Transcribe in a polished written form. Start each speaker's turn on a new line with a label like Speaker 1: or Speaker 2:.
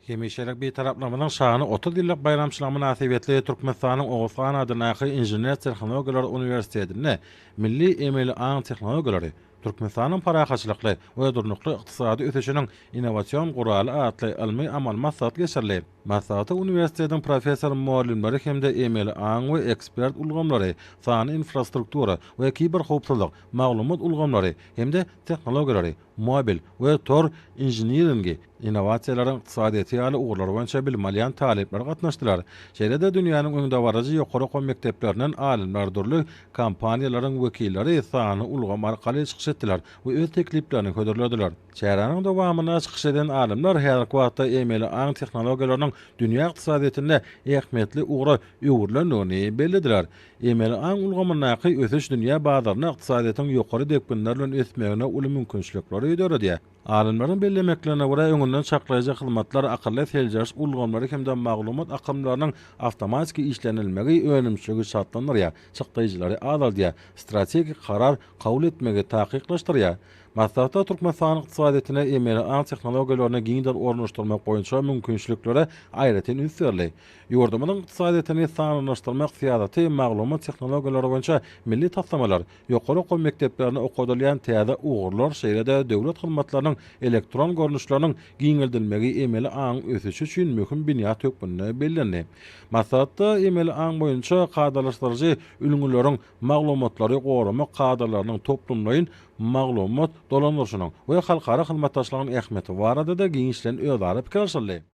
Speaker 1: Hemişelik Bitaraplygymyzyň şanly 30 ýyllyk baýramçylygy mynasybetli Türkmenistanyň Oguz han adyndaky Inžener-tehnologiýalar uniwersitetinde Milli emeli aň tehnologiýalary, Türkmenistanyň parahatçylykly we durnukly ykdysady ösüşiniň innowasion guraly atly ylmy-amaly maslahat geçirildi. Maslahata uniwersitetiň professor-mugallymlary hem-de emeli aň we ekspert ulgamlary, sanly infrastruktura we kiberhowpsuzlyk, maglumat ulgamlary hem-de tehnologiýalary, mobil we tor inžiniringi, innowasiýalaryň ykdysadyýeti ýaly ugurlar boýunça bilim alýan talyplar gatnaşdylar. Şeýle-de dünýäniň öňdebaryjy ýokary okuw mekdeplerinden alymlar, dürli kompaniýalaryň wekilleri sanly ulgam arkaly çykyş etdiler we öz tekliplerini hödürlediler. Çäräniň dowamynda çykyş eden alymlar häzirki wagtda emeli aň tehnologiýalarynyň dünýä ykdysadyýetinde ähmiýetli ugra öwrülendigini bellediler. Emeli aň ulgamyndaky ösüş dünýä bazarynda ykdysadyýetiň ýokary depginler bilen ösmegine uly mümkinçilikleri döredýär. Alymlaryň bellemeklerine görä, öňünden çaklaýjy hyzmatlar, akylly seljeriş ulgamlary hem-de maglumat akymlarynyň awtomatiki işlenilmegi önümçiligi çaltlandyrýar, çykdaýjylary azaldýar, strategik karar kabul etmegi takyklaşdyrýar. Maslahatda Türkmenistanyň ykdysadyýetine emeli aň tehnologiýalaryny giňden ornaşdyrmak boýunça mümkinçiliklere aýratyn üns berildi. Ýurdumyzyň ykdysadyýetini sanlylaşdyrmak syýasaty, maglumat tehnologiýalary boýunça milli taslamalar, ýokary okuw mekdeplerinde okadylýan täze ugurlar, şeýle-de döwlet hyzmatlarynyň elektron görnüşleriniň giňeldilmegi emeli aňyň ösüşi üçin möhüm binýat hökmünde bellendi. Maslahatda emeli aň boýunça kadalaşdyryjy ülňüleriň maglumatlary goramak kadalarynyň toplumlaýyn maglumat dolanyşynyň we halkara hyzmatdaşlygynyň ähmiýeti barada-da giňişleýin özara pikir alşyldy.